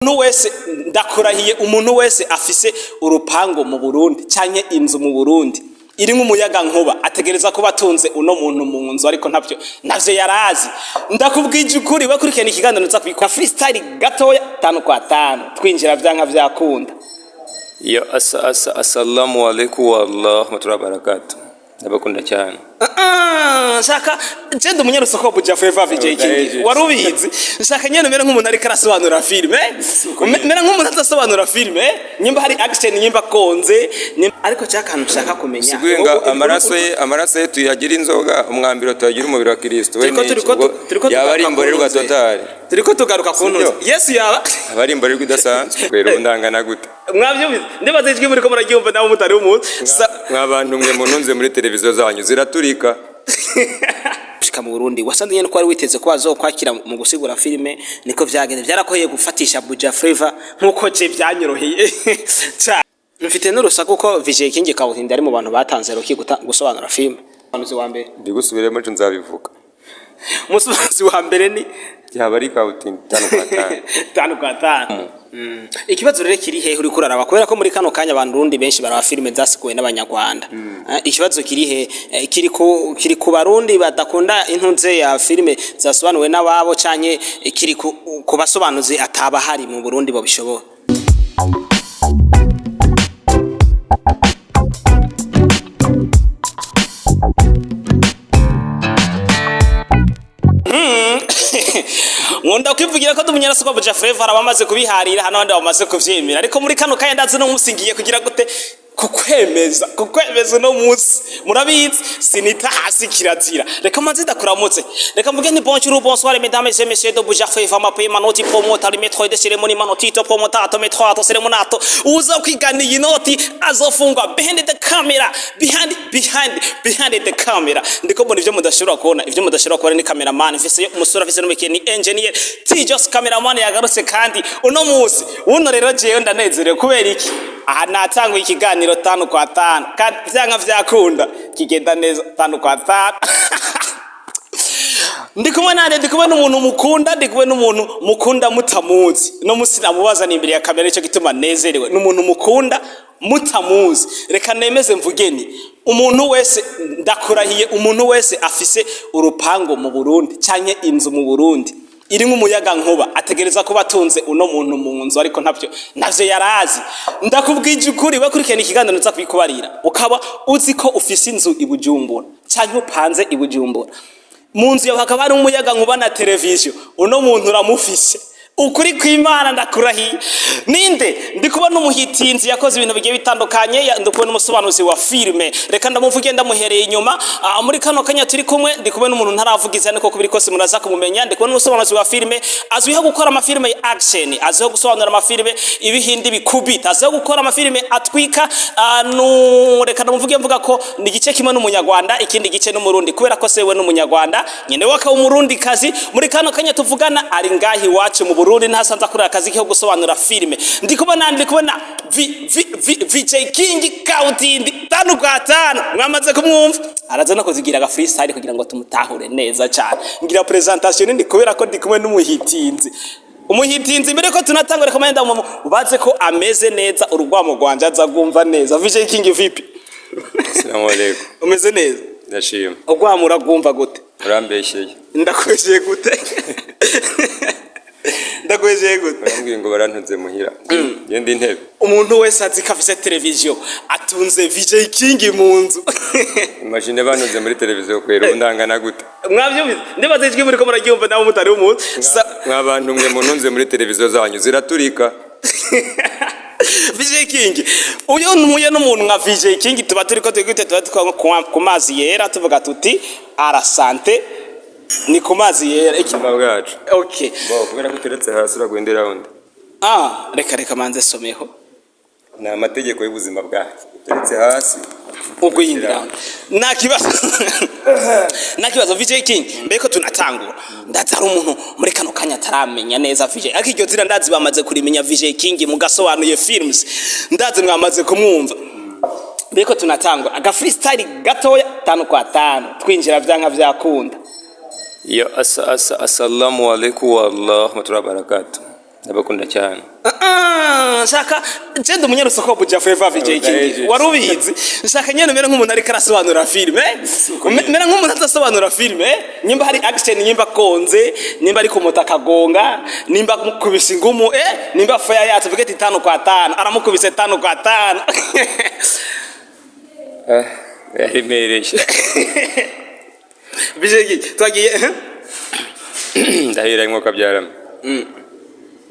Umuntu wese, ndakurahiye, umuntu wese afise urupangu mu Burundi canke inzu mu Burundi irimwo umuyaga nkuba ategereza kuba atunze uno muntu mu nzu, ariko ntavyo ntavyo yarazi. Ndakubwije ukuri, we kurikirana ikiganiro nza kubikora freestyle gatoya, tanu kwa tanu, twinjira vyanka vyakunda. Yo, asa asa assalamu alaikum warahmatullahi wabarakatuh, ndabakunda cyane. Ah, nshaka je ndi umunyarusoko wa Buja Flava VJ King, wari ubizi. Nshaka nyene mera nk'umuntu ariko arasobanura filime, mera nk'umuntu azasobanura filime, nyimba hari action, nyimba konze ariko cyakantu nshaka kumenya. Siguye nga amaraso ye tuyagira inzoga, umwambiro tuyagira umubiri wa Kristo we. Turiko Ni iki? turiko Ubwo turiko yaba ari tugaruka imborerwa ku ntuze. totale. Turiko tugaruka ku ntuze. Sibyo? Yesu yaba Aba ari imborerwa idasanzwe kwera, ubu ndangana gute? Mwavyumvise, ndibaza ijwi muriko muraryumva nawe mutari umuzi. Mwa bantu mwe mununze muri televiziyo zanyu ziraturika. Gushika mu Burundi wasanze nyene ko wari witeze ko bazokwakira mu gusigura filime, niko vyagenze? Vyarakoheye gufatisha Buja Flavor nkuko je vyanyoroheye cyane? Mfite n'urusaku ko VJ King Kabutindi ari mu bantu batanze Rocky gusobanura filime. Umusobanuzi wa mbere. Mbigusubiremo ejo nzabivuga. Umusobanuzi wa mbere ni Yaba ari Kabutindi tanu kwa tanu. Tanu kwa tanu. Ikibazo rero kiri hehe? Uriko uraraba kubera ko muri kano kanya abantu Burundi benshi baraba filime zasikuwe n'Abanyarwanda. Ikibazo kiri he? Kiri ku Barundi badakunda intunze ya filime zasobanuwe n'ababo, canke kiri ku basobanuzi ataba hari mu Burundi bo bishobora? Nkunda kwivugira ko tumunyarasuko Buja Flavor abamaze kubiharira hano, abandi bamaze kuvyemera, ariko muri kano kanya ndazi no munsi ngiye kugira gute kukwemeza uno munsi. Murabizi, sinita hasi, kirazira. Reka manze ndakuramutse, reka mvuge nti bonjour, bonsoir, mesdames et messieurs de Buja Flavor, mape manoti promota maître de cérémonie manotito promotato maître ato cérémonato uza kwigana iyi noti azofungwa. Behind the camera, behind, behind, behind the camera, ndiko mbona ivyo mudashobora kubona. Ivyo mudashobora kubona ni cameraman mfise, umusore afise n'umukeni engineer T Jos cameraman yagarutse. Kandi uno munsi uno rero jewe ndanezerewe. Kubera iki? Aha natanguye ikiganiro tanu kwa tanu, kandi vyanka vyakunda kigenda neza tanu kwa tanu. Ndi kumwe nande? Ndi kumwe n'umuntu mukunda, ndi kumwe n'umuntu mukunda mutamuzi. No musi namubaza ni imbere ya kamera, nicyo gituma nezerewe. N'umuntu mukunda mutamuzi. Reka nemeze mvugeni, umuntu wese, ndakurahiye, umuntu wese afise urupangu mu Burundi canke inzu mu Burundi irimwo umuyaga nkuba ategereza kuba atunze uno muntu mu nzu, ariko ntavyo yarazi. Ndakubwije ukuri, we kurikirana ikiganiro nza kubikubarira, ukaba uzi ko ufise inzu i Bujumbura canke upanze i Bujumbura, mu nzu yawe hakaba hari umuyaga nkuba na televiziyo, uno muntu uramufise. Ukuri kw'Imana, ndakurahiye. Ninde? Ndi kubona umuhitinzi yakoze ibintu bigiye bitandukanye, ndi kubona umusobanuzi wa filime. Reka ndamuvuge ndamuhereye inyuma. Muri kano kanya turi kumwe, ndi kubona umuntu ntaravuga izina, ariko kubiri kose muraza kumumenya. Ndi kubona umusobanuzi wa filime azwiho gukora amafilime ya action, azwiho gusobanura amafilime ibihindi bikubita, azwiho gukora amafilime atwika. Reka ndamuvuge mvuga ko ni igice kimwe n'Umunyarwanda, ikindi gice n'Umurundi, kubera ko se we n'Umunyarwanda, nyene we akaba Umurundi kazi. Muri kano kanya tuvugana ari ngahi iwacu mu Burundi, ntasanze akorera akazi ko gusobanura filime. Ndi kubona V V V VJ King Kautindi tanu kwa tanu, mwamaze kumwumva, araza no kuzigira aga freestyle kugira ngo tumutahure neza cyane. Ngira presentation nini kubera ko ndi kumwe n'umuhitinzi. Umuhitinzi, mbere ko tunatangura, reka menda ubaze ko ameze neza, urugwamo rwanje aza gwumva neza. VJ King, vipi? Assalamu alaikum. Umeze neza? Ndashima. Urwamo uragwumva gute? Urambeshyeye. Ndakwesheye gute? Ndakwesheye gute? Barambwiye ngo barantunze muhira, ngende intebe. Umuntu wese azi ko afise televiziyo atunze VJ King mu nzu. Imagine bantunze muri televiziyo kwera, ubu ndangana gute? Mwavyumvise, ndibaza ijwi muriko muraryumva nawe mutari umuzi. Mwa bantu mwe mununze muri televiziyo zanyu ziraturika. VJ King, uyu ntuye n'umuntu nka VJ King, tuba turiko twigute, tuba turi ku mazi yera, tuvuga tuti arasante, ni ku mazi yera. Ubuzima bwacu. Okay. Bo kubera ko uteretse hasi uragwenda round. Ah, reka manze someho. Ni amategeko y'ubuzima bwacu, uteretse hasi. Ubwo yindi round nta kibazo, nta kibazo. VJ King, mbere ko tunatangura, ndazi hari umuntu muri kano kanya ataramenya neza VJ, ariko iryo zina ndazi bamaze kurimenya. VJ King mugasobanuye films, ndazi mwamaze kumwumva. Mbere ko tunatangura, aga freestyle gatoya, tanu kwa tanu, twinjira vyanka vyakunda. Yo, asa asa assalamu alaikum warahmatullahi wabarakatuh. Ndabakunda cyane. Ah, nshaka je ndi umunyarusaku wa Buja Flavor, VJ King. Ndahejeje. Wari ubizi? Nshaka nyene mere nk'umuntu ariko arasobanura filime, mere nk'umuntu adasobanura filime, nimba hari action, nimba konze, nimba ari kumota akagonga, nimba mukubise ingumu, nimba fire yatse, vuge ati 5 kwa 5, aramukubise 5 kwa 5. Eh, yaremereye. VJ King, twagiye, eh? Ndahera nko kabyarama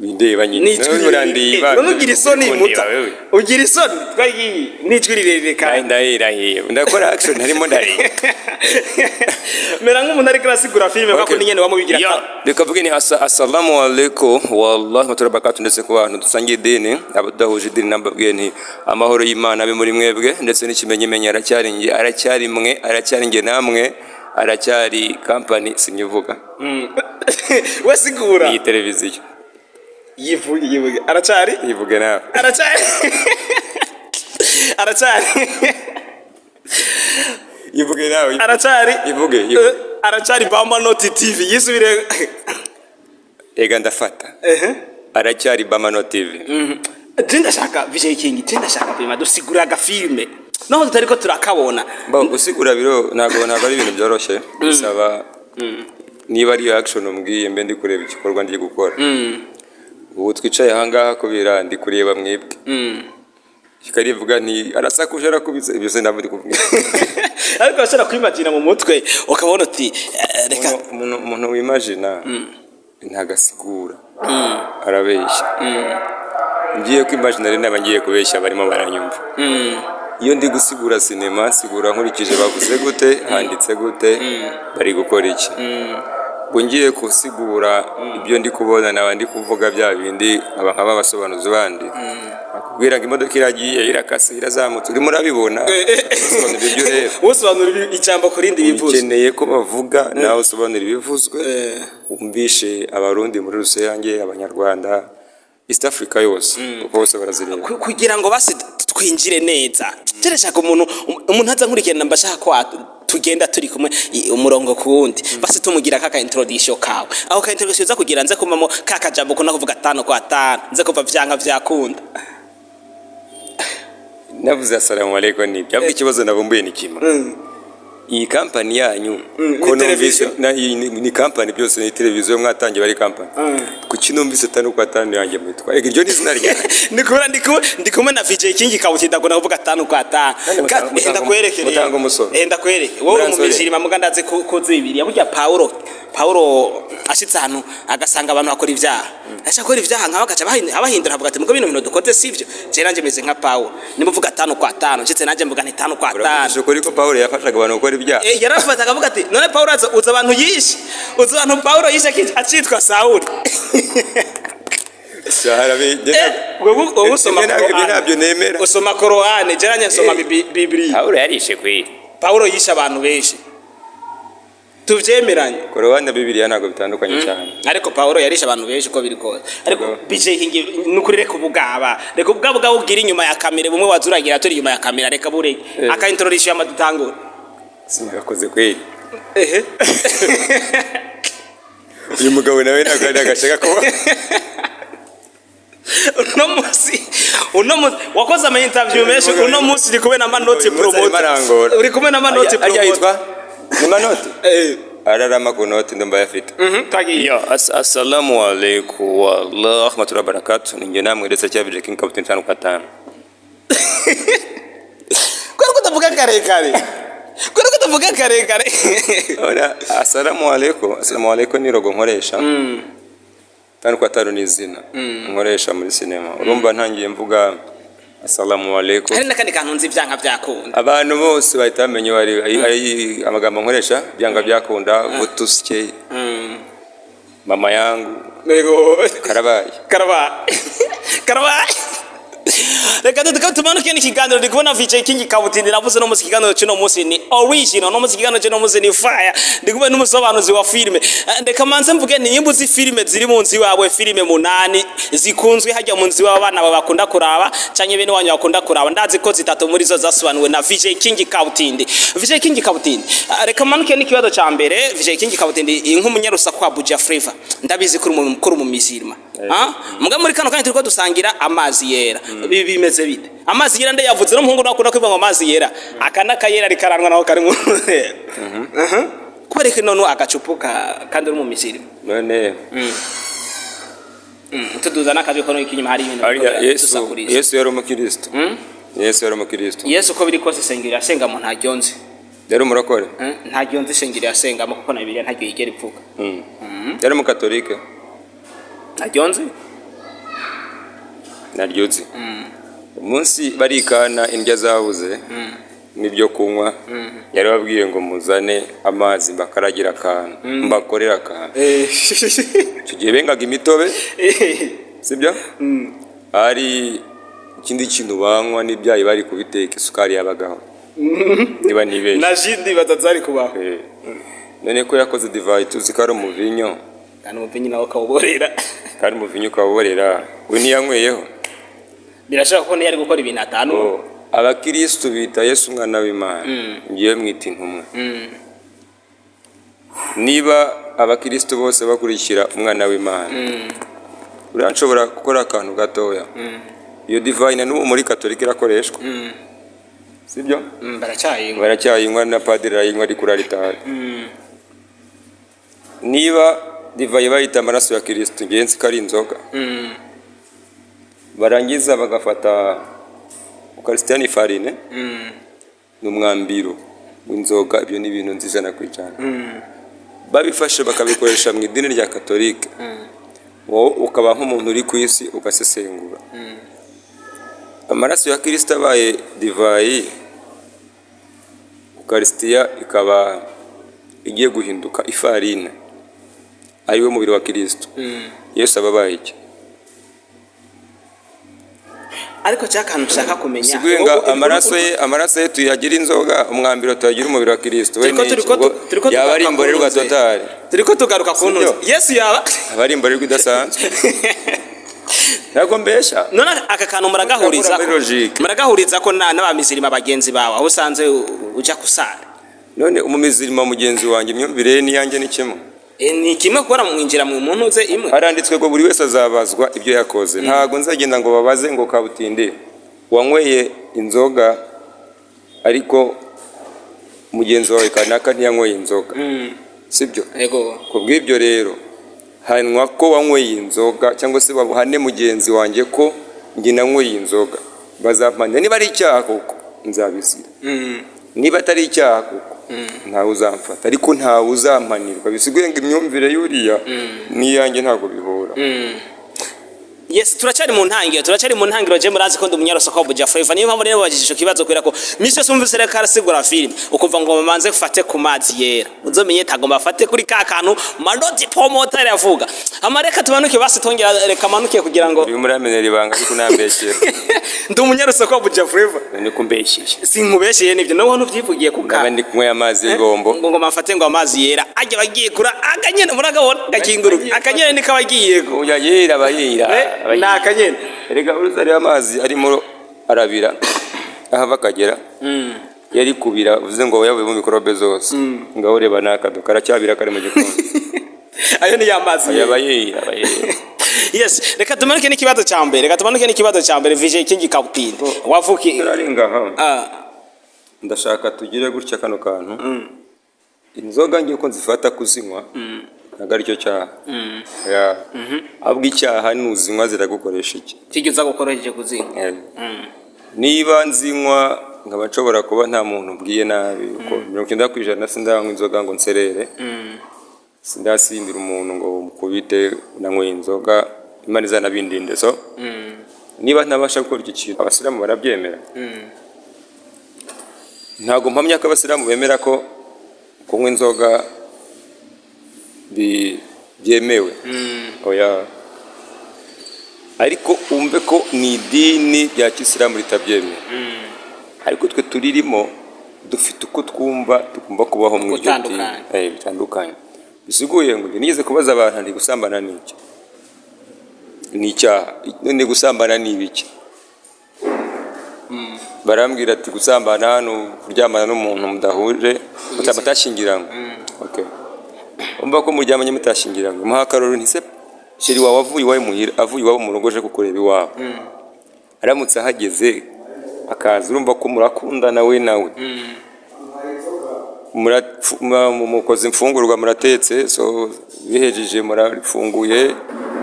bindeba nyine. N'ijwi None urandiba. None ugira isoni Uri kundeba muta wewe. Ugira isoni. Twagiye n'ijwi rirerire kandi. Ndahirahiye, ndakora action harimo ndareba. Mera nk'umuntu ariko arasigura filime okay. Kuko nyene wamubigira. Ya, reka mvuge ni assalamu alaikum wallahi wa barakatuh, ndetse ku bantu dusangiye idini, abadahuje idini nambabwiye nti amahoro y'Imana abe muri mwebwe, ndetse n'ikimenyimenyi aracyari nge, aracyari mwe, aracyari nge namwe, aracyari company sinyivuga. We sigura. Iyi televiziyo. Yivuge, yivuge, aracari. Yivuge nawe. Aracari, aracari. Yivuge nawe. Aracari. Ivuge, ivuge. Aracari Bama Noti TV, yisubire. Ega ndafata. Ehe. Aracyari Bamano TV. Je ndashaka, VJ King, je ndashaka filime dusigura agafilme naho tutariko turakabona. Bo gusigura biro ntabwo ari ibintu byoroshye, bisaba niba ari action umbwiye mbe ndi kureba igikorwa ndi gukora. Ubu twicaye ahangaha kubera ndi kureba mwebwe, kikarivuga nti arasakuje, arakubise, ibyo se ntabwo ndi kuvuga. Ariko urashobora kwimagina mu mutwe ukabona uti reka. Umuntu wimagina ntagasigura, arabeshya. Ngiye kwimagina rero naba ngiye kubeshya barimo baranyumva. Iyo ndi gusigura sinema nsigura nkurikije bavuze gute, handitse gute, bari gukora iki. Ubwo ngiye gusigura ibyo ndi kubona naba ndi kuvuga bya bindi nkaba nkaba abasobanuzi bandi bakubwira ngo imodoka iragiye, irakase, irazamutse, urimo urabibona, usobanura ibyo ureba. Usobanura ijambo ku rindi bivuze. Ukeneye ko bavuga nawe usobanura ibivuzwe, wumvishe Abarundi muri rusange, Abanyarwanda, East Africa yose, kuko bose barazireba. Kugira ngo basi twinjire neza, turashaka umuntu aza nkurikirana, mbashaka ko tugenda turi kumwe umurongo ku wundi, basi tumugira kaka introduction kawe, aho ka introduction uza kugira nze kumamo kaka jambo ukunda kuvuga 5 kwa 5, nze kuva vyanka vyakunda. Navuze assalamu alaikum, ni byabwo ikibazo nabumbuye ni kimwe: iyi kampani yanyu ko Ni numvise televiziyo. na iyi ni kampani, byose ni televiziyo mwatangiye bari kampani, kuki numvise 5 kwa 5 yanjye mwitwa? Ega iryo ni izina ryanjye. Ndi kubona ndi kumwe na VJ King Kabuti, ndakunda kuvuga 5 kwa 5. Kandi Ndakwereke rero. mutanga umusoro. Ndakwereke wowe uri Muransore. umumijirima muga ndazi ko uzi Bibiliya. Burya Paulo ashitse ahantu agasanga abantu bakora ibyaha, ashaka gukora ibyaha nkabo agaca abahindura, avuga ati mugo bino bintu dukoze sivyo. Je nanje meze nka Paulo, nimba uvuga 5 kwa 5, nshitse nanje mvuga nti 5 kwa 5. Uravugisha ukuri ko Paulo yafashaga abantu gukora ibyaha? Yarafata akavuga ati none Paulo aza uza abantu yishe, uza abantu Paulo yishe acitwa Sauli. Wowe usoma Ibyo Korani. ntabyo nemera. Usoma Korani, je nanje nsoma Bibiliya. Paulo yarishe kweli. Paulo yishe abantu benshi, tuvyemeranye. Korowani na Bibiliya ntabwo bitandukanye cyane. Ariko Paulo yarishe abantu benshi uko biri kose, ariko Yego. BJ King, nukuri reka ubugaba, reka ubugaba bwawe ubwira inyuma ya kamera, bumwe wazuragira turi inyuma ya kamera, reka bureke. Aka introduction y'amadutangura. Sinagakoze kweli. Ehe. Uyu mugabo nawe ntabwo ari agashaka kuba. Uno munsi wakoze ama interview menshi, uno munsi uri kumwe na Manoti Uyu munsi arimo promoter. arangora. Uri kumwe na Manoti Ajya promoter. yitwa ni Manoti. Eh. Ararama ku noti, ndumva ayafite. Twagiye. Ya, assalamu alaikum wa rahmatullahi wa barakatuh. Ninjye namwe ndetse cya VJ King Captain 5 kwa 5. Kubera ko utavuga karekare, kubera ko utavuga karekare. Ora, assalamu alaikum, assalamu alaikum ni logo nkoresha. 5 kwa 5 ni izina nkoresha muri sinema. Urumva ntangiye mvuga assalamu alaikum. Hari n'akandi kantu nzi vyanka vyakunda. Abantu bose bahita bamenya bari ari amagambo nkoresha byanga byakunda, vutusye mama yangu. Yego. Karabaye. Karaba karaba. Reka tuka tumanuke n'ikiganiro. Ndi kubona VJ King Kabutindi, navuze no munsi ikiganiro cy'uno munsi ni original, no munsi ikiganiro cy'uno munsi ni fire. Ndi kumwe n'umusobanuzi wa filime. Reka manze mvuge ni nimba uzi filime ziri mu nzu iwawe, filime munani zikunzwe hajya mu nzu iwawe, abana bawe bakunda kuraba canke bene wanyu bakunda kuraba. Ndazi ko zitatu muri zo zasobanuwe na VJ King Kabutindi. VJ King Kabutindi, reka manuke n'ikibazo ca mbere. VJ King Kabutindi, nk'umunyarusaku wa Buja Flavor, ndabizi ko uri umuntu mukuru mu mizirima. Ah? Muga muri kano kanya turiko dusangira amazi yera. Bimeze bite? Amazi yera ndayavuze, n'umuhungu nawe akunda kwivuga ngo amazi yera. Aka n'akayera rikaranwa naho kari mu. Kubera ko none agacupa kandi uri mu misiri. None Tuduza n'akajwi ko inyuma hari ibintu Arya biriko Yesu biradusakuriza. Yesu yari umukristo. Yesu yari umukristo. Yesu uko biri kose isengero yasengamo ntaryo nzi. Yari umurokore. Ntaryo nzi isengero yasengamo, kuko na Bibiliya ntaryo yigera ivuga. Yari umukatolike. Ntaryo nzi. Naryo uzi. Umunsi barikana indya zabuze n'ibyo kunywa, yari babwiye ngo muzane amazi mbakaragira akantu, mbakorera akantu. Icyo gihe bengaga imitobe, sibyo? Hari ikindi kintu banywa n'ibyayi bari kubiteka, isukari yabagaho niba ntibeshye. Na jindi batazari kubaho. None ko yakoze divayi tuzi ko ari umuvinyo, kandi umuvinyi nawe ukawuborera. Kandi umuvinyo ukawuborera, we ntiyanyweyeho? Birashoboka ko niyo ari gukora ibintu atanu. Oh, abakirisitu bita Yesu umwana w'Imana, ngewe mwita intumwa. Niba abakirisitu bose bakurikira umwana w'Imana, uriya nshobora gukora akantu gatoya. Iyo divayi na n'ubu muri Katolika irakoreshwa, sibyo? Baracyayinywa. Baracyayinywa, na padiri arayinywa ari kuri alitari. Niba divayi bayita amaraso ya Kirisitu, ngewe nzi ko ari inzoga. Barangiza bagafata ukarisitiya ni ifarine, ni umwambiro w'inzoga. Ibyo ni ibintu nzi 100%. Babifashe bakabikoresha mu idini rya Katolika, wowe ukaba nk'umuntu uri ku isi ugasesengura, amaraso ya Kirisito abaye divayi, ukarisitiya ikaba igiye guhinduka ifarine, ariwe mubiri wa Kirisito, Yesu aba abaye iki? Ariko cya kantu nshaka kumenya. Siguye ngo amaraso ye tuyagira inzoga, umwambiro tuyagira umubiri wa Kirisito, we ni iki? Ubwo Turiko yaba ari tugaruka imborerwa ku ntuze. totale. Turiko tugaruka ku Sibyo? ntuze, Yesu yaba Aba ari imborerwa idasanzwe, ntabwo mbesha. None aka kantu muragahuriza Muri logique. Muragahuriza ko n'abamizirima bagenzi bawe aho usanze uja kusara? None umumizirima mugenzi wanjye, imyumvire ye n'iyanjye ni kimwe? Ni kimwe kubera mwinjira mu ntuze imwe. Haranditswe ngo buri wese azabazwa ibyo yakoze. Ntabwo nzagenda ngo babaze ngo kabutinde wanyweye inzoga ariko mugenzi wawe kanaka ntiyanyweye inzoga, sibyo? Yego. Ku bw'ibyo rero hanwa ko wanyweye inzoga, cyangwa se babuhane mugenzi wanjye ko njye nanyweye inzoga. Bazampana niba ari icyaha koko nzabizira, niba atari icyaha koko ntawe uzamfata, ariko ntawe uzampanirwa. Bisigaye ngo imyumvire y'uriya n'iyanjye ntabwo bihura. Yes, turacyari mu ntangiriro, turacyari mu ntangiriro. Je murazi ko ndi umunyarusako wa Buja Flavor, niyo mpamvu rero babajije ico kibazo, kubera ko misi yose umvise reka arasigura film ukumva ngo manze fate ku mazi yera, uzomenye tagomba afate kuri ka kantu Manoti promoter yavuga. Ama reka tumanuke basi, tongera reka manuke kugira ngo Urimo uramenera ibanga ariko unambeshyera. Ndi umunyarusako wa Buja Flavor. Ni kumbeshyeye. Sinkubeshyeye, nivyo nawe ntuvyivugiye ku Nkaba ka ndi kunywa amazi y'igombo. Ngo mafate ngo amazi yera ajya bagiye kura akanyene, muragabona gakinguruka akanyene niko abagiyeko. Oya, yera aba yera. Aba Ni yera. akanyene. Erega uruzi ariyo amazi arimo arabira ahava akagera, yari kubira uvuze ngo yavuyemo mikorobe zose, ngaho ureba n'akado karacyabira kari mu gikombe. Ayo ni ya mazi Aya yera. aba yera, aba yera. Yes, reka tumanuke n'ikibazo cya mbere, reka tumanuke n'ikibazo cya mbere. Vije King Kapitine wavuki Turarenga aha. Ah. Ndashaka tugire gutya kano kantu. Inzoga ngiye ko nzifata kuzinywa ntabwo aricyo cyaha. Ya. Ahubwo icyaha nuzinywa ziragukoresha iki? Kijya uza gukoroheje kuzinywa. Niba nzinywa nkaba nshobora kuba nta muntu ubwiye nabi, uko 90% sindanywa inzoga ngo nserere, sindasindira umuntu ngo mukubite nanyweye inzoga, Imana izanabindinde. So niba ntabasha gukora icyo kintu, abasilamu barabyemera. Ntabwo mpamya ko abasilamu bemera ko kunywa inzoga byemewe, oya. Ariko wumve ko ni idini rya kisilamu ritabyemera, ariko twe turirimo dufite uko twumva tugomba kubaho mu iryo dini. Gutandukanye. Bitandukanye. Bisiguye ngo njye nigeze kubaza abantu nti gusambana ni iki? Ni icyaha. None gusambana ni ibiki? Barambwira ati gusambana ni kuryamana n'umuntu mudahuje, mutashyingiranywe. Okay, umva ko muryamanye mutashyingiranywe, muha akarorero nti se Chéri wawe avuye iwawe muhira, avuye iwabo mu rugo aje kukureba iwawe, aramutse ahageze akaza, urumva ko murakundana, we nawe mukoze imfungurwa, muratetse, so bihejeje murafunguye,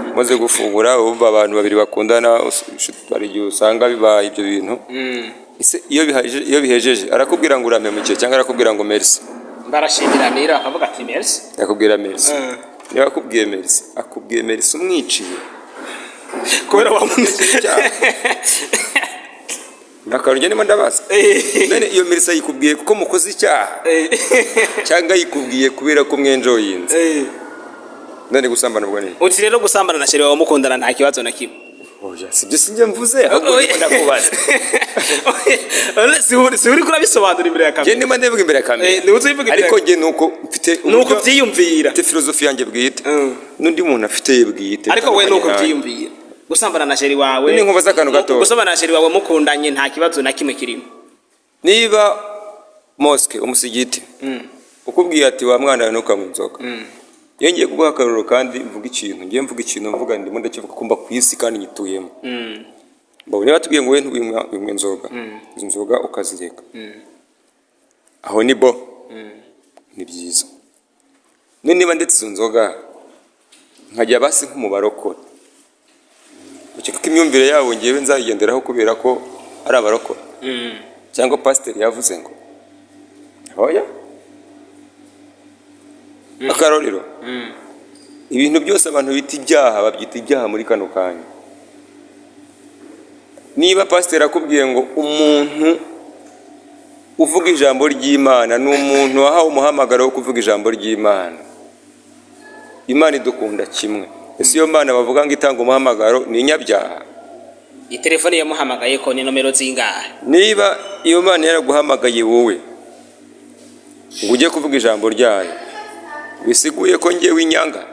mumaze gufungura, urumva abantu babiri bakundana hari igihe usanga bibaye ibyo bintu. Ese iyo bihejeje arakubwira ngo urampemukiye cyangwa arakubwira ngo merci? Barashimiranira bakavuga ati merci. Akubwira merci. Niba akubwiye merci, akubwiye merci umwiciye. Kubera wa Akantu njye ndimo ndabaza: none iyo merci ayikubwiye kuko mukoze icyaha cyangwa ayikubwiye kubera ko mwenjoyinze? None gusambana ubwo ni Uti rero gusambana na chéri wawe mukundana nta kibazo na kimwe? Oya, sibyo, sinjye mvuze, ahubwo ndimo ndakubaza. Si uri kurabisobanura imbere ya Njye kamera? ndimo ndavuga imbere ya kamera. Ni uzi ubivuga imbere. Ariko njye nuko mfite Ni uko ubyiyumvira. Mfite filozofi yanjye bwite n'undi muntu afite ye bwite. Ariko we nuko Itandukanye. ubyiyumvira, gusambana na chéri wawe Ni nkubaza akantu gatoya. Gusambana na chéri wawe mukundanye nta kibazo na kimwe kirimo? Niba mosquée, umusigiti ukubwiye ati: "Wa mwana we, ntukanywe inzoga," iyo ngiye kuguha akarorero kandi mvuga ikintu, ngiye mvuga ikintu, mvuga ndimo ndakivuga kumva ku isi kandi nyituyemo. Mbona niba tubwiye ngo we ntiwinywa, winywa inzoga, izo nzoga ukazireka, aho ni bo ni byiza. None niba ndetse izo nzoga nkajya basi nko mu barokore, ukeka ko imyumvire yabo ngewe nzayigenderaho kubera ko ari abarokore cyangwa pasiteri yavuze ngo oya? Akarorero, ibintu byose abantu bita ibyaha babyita ibyaha muri kano kanya. Niba pasiteri akubwiye ngo umuntu uvuga ijambo ry'Imana ni umuntu wahawe umuhamagaro wo kuvuga ijambo ry'Imana, Imana idukunda kimwe, ese iyo Mana bavuga ngo itanga umuhamagaro ni inyabyaha? Itelefone yamuhamagaye ko ni nomero zingahe? Niba iyo Mana yaraguhamagaye wowe ngo ujye kuvuga ijambo ryayo, bisiguye ko ngewe inyanga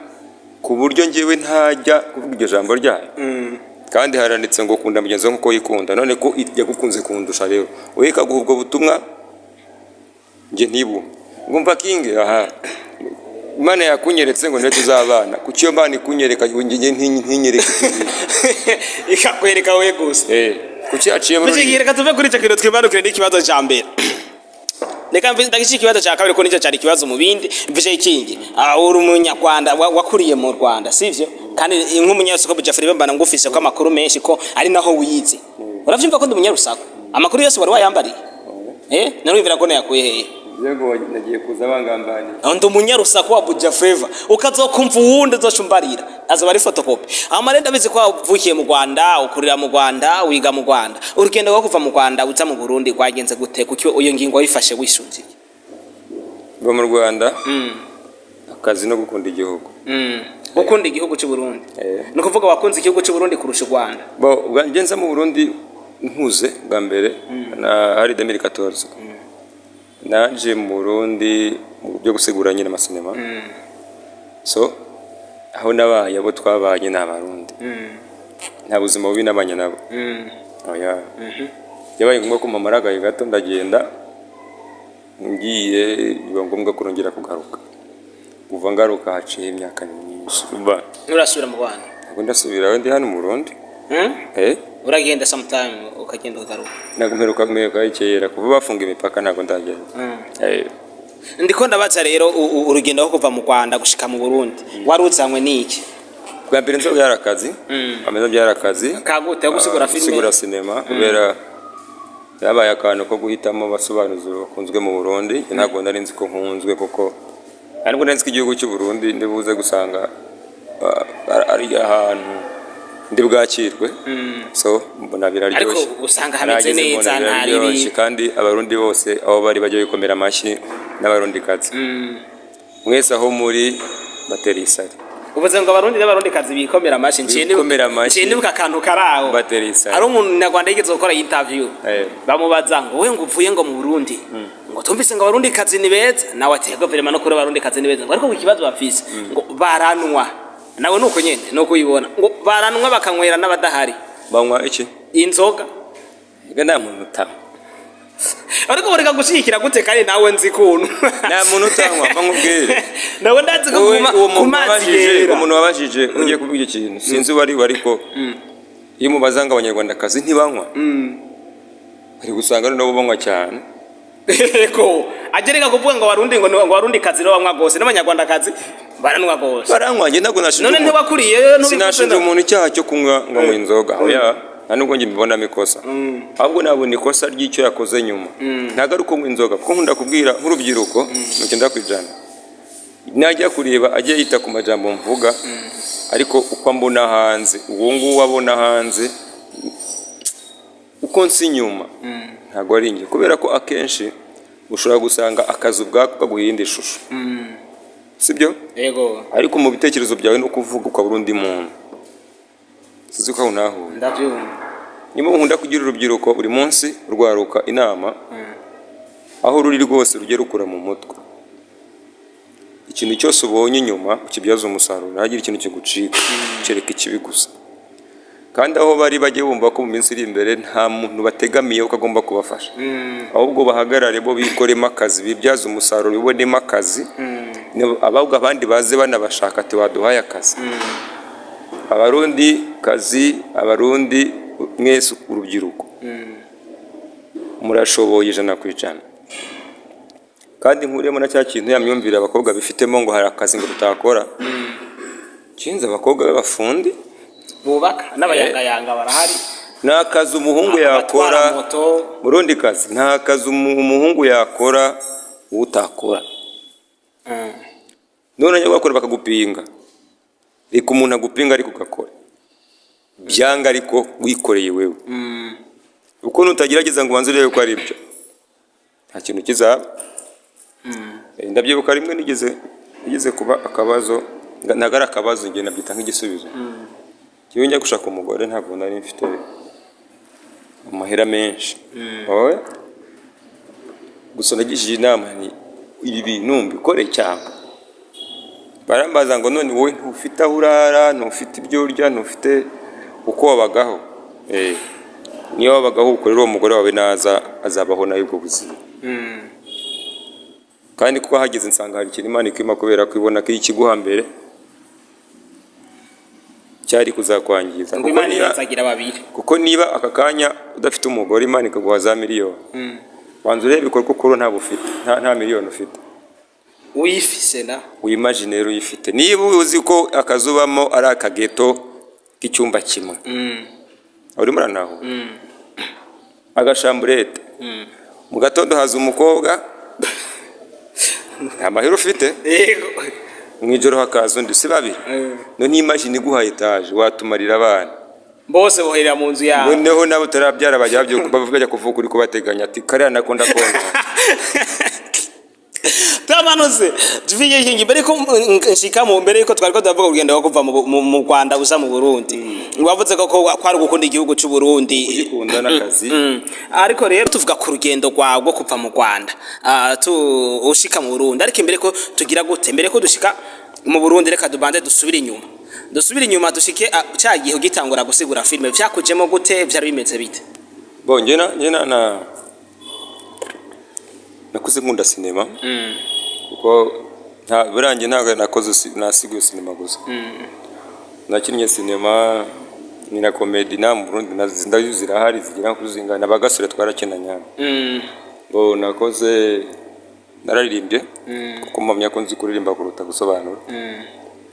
ku buryo ngewe ntajya kuvuga iryo jambo ryayo? Kandi haranditse ngo kunda mugenzi wawe nk'uko wikunda. None ko yagukunze kundusha, rero wowe ikaguha ubwo butumwa, njye ntibu ngumva kinge aha Imana yakunyeretse ngo niwe tuzabana, kuki iyo Mana ikunyereka njye ntinyereke icyo gihe? Ikakwereka we gusa? Eh, kuki yaciye muri Mbese reka tuve kuri icyo kintu, twimanukire n'ikibazo cya mbere. Reka ndagishyira ikibazo cya kabiri ko nicyo cyari ikibazo mu bindi mvise. Ikindi, uri umunyarwanda, wakuriye mu Rwanda, sivyo? Kandi nk'umunyarusaku Buja Fleva, mbana ngufise ko amakuru menshi ko ari naho wize. Uravyumva ko ndi umunyarusaku, amakuru yose wari wayambariye, narumvira ko nayakuye hehe? Yego, nagiye kuza bangambaniye. Ndi umunyarusaku wa Buja Fleva, ukazokumva uwundi uzocumbarira azoba ari photocopy. Hama rero ndabizi ko wavukiye mu Rwanda, ukurira mu Rwanda, wiga mu Rwanda. Urugendo rwo kuva mu Rwanda uza mu Burundi rwagenze gute? Kuki iyo ngingo wayifashe wisunziye? Mba mu Rwanda, akazi no gukunda igihugu. Gukunda igihugu cy'u Burundi? Eh. Ni ukuvuga wakunze igihugu cy'u Burundi kurusha u Rwanda? Bo, ubwa njye nza mu Burundi nkuze bwa mbere na hari 2014. Naje mu Burundi mu byo gusigura nyine amasinema. So aho nabaye, abo twabanye ni Abarundi, nta buzima bubi nabanye nabo, oya. Byabaye ngombwa ko mpamara agahe gato ndagenda, ngiye biba ngombwa ko nongera kugaruka. Kuva ngaruka haciye imyaka myinshi. Umva, Nturasubira mu Rwanda? Ntabwo ndasubira, ndi hano mu Burundi. Eh. Uragenda sometime, ukagenda ukagaruka? Ntabwo mperuka kera, kuva bafunga imipaka ntabwo ndagenda. Eh. Ndiko ndabaza rero, urugendo rwo kuva mu Rwanda gushika mu Burundi wari uzanywe n'iki? Bwa mbere nzo byari akazi, ameza byari akazi. Kagute yo gusigura filime? Gusigura sinema, kubera byabaye akantu ko guhitamo abasobanuzi bakunzwe mu Burundi. Njye ntabwo nari nzi ko nkunzwe, kuko ntabwo nari nzi ko igihugu cy'u Burundi ndi buze gusanga ari ahantu ndi bwakirwe, so mbona biraryoshye. Ariko usanga hameze Nahageze mbona neza, nta ribi. biraryoshye, kandi Abarundi bose aho bari bajya bikomera amashyi, n'Abarundikazi mwese aho muri batera isari. Uvuze ngo Abarundi n'Abarundikazi bikomera amashyi, Bikomera amashyi. nciye nibuka akantu karaho. Batera isari. Ari umunyarwanda yigeze gukora interview, bamubaza ngo we ngo uvuye ngo mu Burundi, ngo tumvise ngo Abarundikazi ni beza, nawe ati yego vraiment, no kuri Abarundikazi ni beza, ngo ariko ngo ikibazo bafise ngo baranwa, nawe nuko nyene nuko uyibona, ngo baranwa bakanywera n'abadahari. Banywa iki? Inzoga. Ega nta muntu utanywa. Ariko bareka gushyigikira gute kandi nawe nzi kuntu? Nta muntu utanywa, mba nkubwire. Nawe ndazi ko Wowe, uwo ku muntu mazi wabajije, yera. umuntu wabajije ugiye kuvuga icyo kintu, sinzi uwo ari we, ariko iyo mubaza ngo Abanyarwandakazi ntibanywa, bari gusanga ari nabo banywa cyane. Ego, agereka kuvuga ngo Abarundi, ngo Abarundi kazi rero banywa gose, n'Abanyarwandakazi baranywa gose. Baranywa, njye ntabwo nashinja None ntiwakuriye ntubivuze? Sinashinja umuntu icyaha cyo kunywa ngo anywe inzoga, oya, nta nubwo njye mbibonamo ikosa. Ahubwo nabona ikosa ry'icyo yakoze nyuma, ntabwo ari ukunywa inzoga, kuko nkunda kubwira nk'urubyiruko 90%, najya kureba ajye yita ku majambo mvuga, ariko uko ambona hanze, uwo nguwo abona hanze, uko nsi inyuma ntabwo ari njye, kubera ko akenshi ushobora gusanga akazi ubwako kaguha iyindi shusho, sibyo? Yego. Ariko mu bitekerezo byawe no kuvuga ukaba uri undi muntu. Sinzi ko aho nahuye. Ndabyumva. Niyo mpamvu nkunda kugira urubyiruko buri munsi rwaruka inama, aho ruri rwose rujye rukura mu mutwe. Ikintu cyose ubonye inyuma ukibyaza umusaruro, ntihagire ikintu kigucika, kereka ikibi gusa. Kandi aho bari bajye bumva ko mu minsi iri imbere nta muntu bategamiyeho ko agomba kubafasha, ahubwo bahagarare bo bikoremo akazi, bibyaze umusaruro, bibonemo akazi. Ahubwo abandi baze banabashaka ati: "Waduhaye akazi." Abarundi kazi, Abarundi mwese, urubyiruko murashoboye 100%. Kandi nkuremo na cya kintu, ya myumvire abakobwa bifitemo ngo hari akazi ngo tutakora. Kinze abakobwa b'abafundi bubaka n'abayangayanga barahari. Ni akazi umuhungu yakora. Abatwara moto. Murundi kazi, nta kazi umuhungu yakora utakora. None ajya gukora bakagupinga. Reka umuntu agupinga, ariko ugakora byanga, ariko wikoreye wewe, kuko nutagerageza ngo ubanze urebe ko ari byo, nta kintu kizaba. Ndabyibuka rimwe nigeze kuba akabazo, ntabwo ari akabazo, njye nabyita nk'igisubizo. Njyewe njya gushaka umugore ntabwo nari mfite amahera menshi, oya. Gusa nagishije inama ni ibi bintu mbikore cyangwa? Barambaza ngo: "None wowe ntufite aho urara, ntufite ibyo urya, ntufite uko wabagaho?" Niyo wabagaho ukorera uwo mugore wawe naza azabaho nawe ubwo buzima. Kandi kuko hageze nsanga hari ikintu Imana ikwima, kubera ko ibona ko iyo ikiguha mbere cyari kuzakwangiza. Ngo Kuko Imana niba izagira babiri. Kuko niba aka kanya udafite umugore, Imana ikaguha za miliyoni, banza urebe ibikorwa ukora, ntabwo ufite, nta miliyoni ufite. Uyifise na Wimagine rero uyifite, niba uzi ko akazu ubamo ari akageto k'icyumba kimwe, urimo uranahura agashamburete, mu gatondo haza umukobwa, nta mahera ufite, mu ijoro hakaza undi, si babiri? None imagine iguhaye etaje, watumarira abana. Bose boherera mu nzu yawe. Noneho nabo utarabyara bajya bajya kuvuka uri kubateganya ati: "Kariya nako ndakona." Twamanutse tufike kingi mbere ko nshikamo, mbere yuko twari ko turavuga urugendo rwo kuva mu Rwanda uza mu Burundi, wavuze ko kwari gukunda igihugu cy'u Burundi. Kugikunda n'akazi. Ariko rero tuvuga ku rugendo rwawe rwo kuva mu Rwanda tu ushika mu Burundi, ariko imbere ko tugira gute, mbere ko dushika mu Burundi, reka dubanze dusubire inyuma dushike cya gihe ugitangura gusigura filime. Vyakujemo gute? Vyari bimeze bite? Bo njye na nakuze nkunda sinema, kuko nta burangiye ntabwo nakoze nasiguye sinema gusa, nakinnye sinema ni na comedy na mu Burundi ndazi zirahari zigera kuri zingana, bagasore twarakinanye. Bo nakoze, nararirimbye, kuko mpamya ko nzi kuririmba kuruta gusobanura.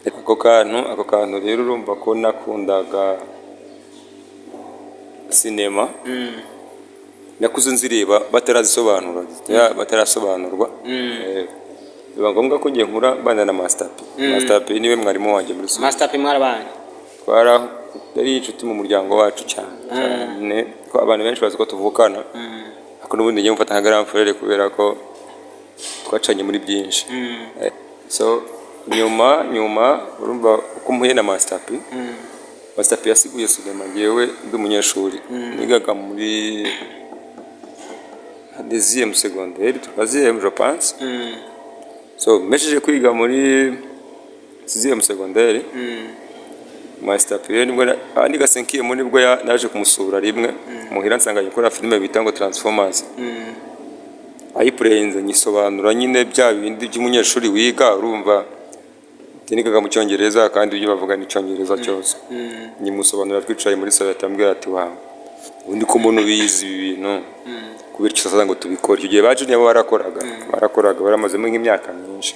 Ako kantu rero urumva ko nakundaga sinema, nakuze nzireba batarazisobanura, batarasobanurwa. Biba ngombwa ko ngiye nkura mbana na Master P. Master P niwe mwarimu wanjye muri sinema. Master P mwarabanye? Twara yari inshuti mu muryango wacu cyane cyane, ko abantu benshi bazi ko tuvukana, ariko n'ubundi ngiye mufata nka grand frère kubera ko twacanye muri byinshi. So nyuma urumva uko mpuye na Master P, Master P yasiguye sinema ngewe ndi umunyeshuri, nigaga muri deuxième secondaire, troisième je pense. So mesheje kwiga muri sixième secondaire, Master P nibwo niga cinquième, nibwo naje kumusura rimwe muhira, nsanga gukora filime bita ngo Transformers. Ayiplayinze, nyisobanura nyine bya bindi by'umunyeshuri wiga. Urumva nigaga mu Cyongereza, kandi ibyo bavuga ni Icyongereza cyose. Nyimusobanurira twicaye muri salo, atambwira ati: "Wawe ubundi ko umuntu ubizi ibi bintu, kubera icyo sasa ngo tubikore?" Icyo gihe ba junior bo barakoraga baramazemo nk'imyaka myinshi.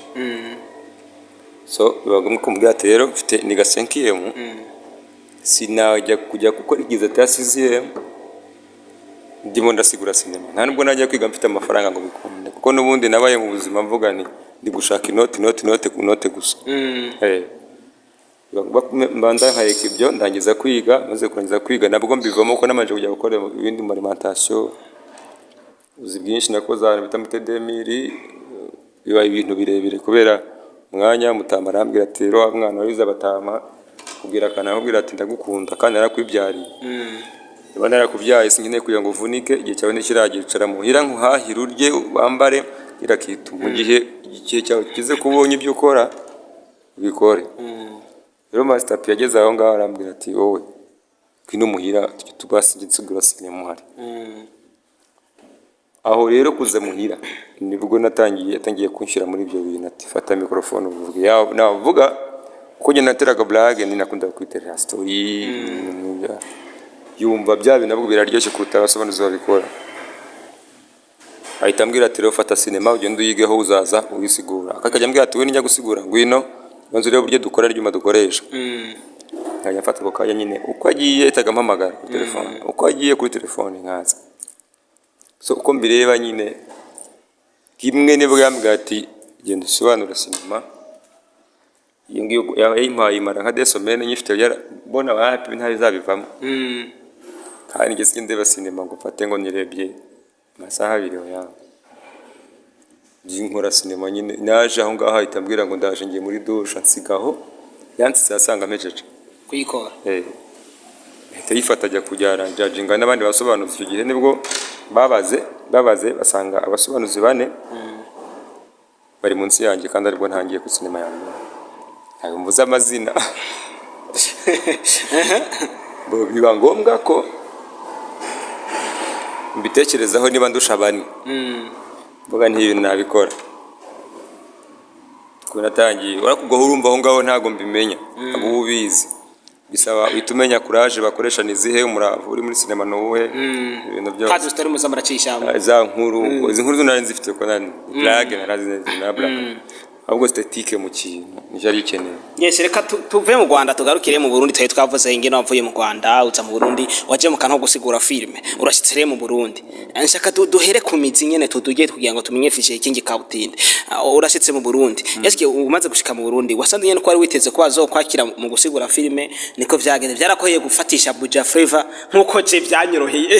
So biba ngombwa kumubwira ati: "Rero mfite niga cinquième, sinajya kujya gukora examen ya sixième ndimo ndasigura sinema. Nta nubwo najya kwiga mfite amafaranga ngo bikunde, kuko n'ubundi nabaye mu buzima mvuga nti ndi gushaka inoti, inoti, inote ku note gusa." Biba ngombwa ko mbanza nkareka ibyo, ndangiza kwiga. Maze kurangiza kwiga nabwo mbivamo, kuko nabanje kujya gukora ibindi mu alimentation, ubuzi bwinshi nakoze ahantu bita muri tedemiri. Biba ibintu birebire kubera umwanya. Mutama arambwira ati: "Rero wa mwana wize abatama kubwira akana, akubwira ati: 'Ndagukunda kandi narakwibyariye. Niba narakubyaye, sinkeneye kugira ngo uvunike. Igihe cyawe ntikiragera. Icara muhira nkuhahire, urye, wambare irakitu. Mu gihe igihe cyawe kigeze ko ubonye ibyo ukora, ubikore.'" Rero Master P yageze aho ngaho arambwira ati: "Wowe ngwino muhira tujye tubasi nsigura sinema uhari." Aho rero kuza muhira nibwo natangiye, yatangiye kunshyira muri ibyo bintu, ati: "Fata microphone uvuge." Navuga kuko njye nateraga blague, ni nakundaga kwiterera story, yumva bya bintu nabwo biraryoshye kuruta abasobanuzi babikora. Ahita ambwira ati: "Rero fata sinema ugende uyigeho, uzaza uyisigura." Akajya ambwira ati: "We nijya gusigura, ngwino banza urebe uburyo dukora ibyuma dukoresha." Nkajya mfata ako kanya nyine, uko agiye yahitaga ampamagara kuri telefone, uko agiye kuri telefone nkaza. So uko mbireba nyine, kimwe nibwo yambwira ati: "Genda usobanure sinema." Iyo ngiyo yayimpaye imara nka 2 semaines nyifite, mbona wapi ntabizabivamo. Kandi njye sinjya ndeba sinema ngo mfate ngo nirebye amasaha 2, oya. Nkora sinema nyine, naje aho ngaho ahita ambwira ngo ndaje, ngiye muri douche, ansigaho. Yansize asanga mpejeje kuyikora. Ahita yifata ajya kujyana judginga n'abandi basobanuzi. Icyo gihe nibwo babaze basanga abasobanuzi bane bari munsi yanjye, kandi aribwo ntangiye ku sinema ya mbere. Ntabwo mvuze amazina. Bo biba ngombwa ko mbitekerezaho, niba ndusha bane, mvuga nti ibintu nabikora kuko natangiye. Urakubwo urumva aho ngaho ntabwo mbimenya, ntabwo uba ubizi. Bisaba uhita umenya courage bakoresha ni izihe, umurava uri muri sinema ni uwuhe, ibintu byose. Kandi tutari muza muracishamo. Za nkuru, izi nkuru zo nari nzifite, ko nari blague, narazi na blague, ahubwo esthétique mu kintu nicyo ari ikeneye. Yes, reka tuve mu Rwanda tugarukire mu Burundi. Twari twavuze ingene wavuye mu Rwanda uza mu Burundi, waje mu kantu ko gusigura filime, urashitse rero mu Burundi. Nshaka duhere ku mizi nyene, tuduge kugira ngo tumenye fiche ikingi kabutinde. Urashitse mu Burundi, eske umaze gushika mu Burundi wasanze nyene ko wari witeze ko bazokwakira mu gusigura filime? Niko vyagenze? Vyarakoheye gufatisha Buja Flavor nkuko je vyanyoroheye?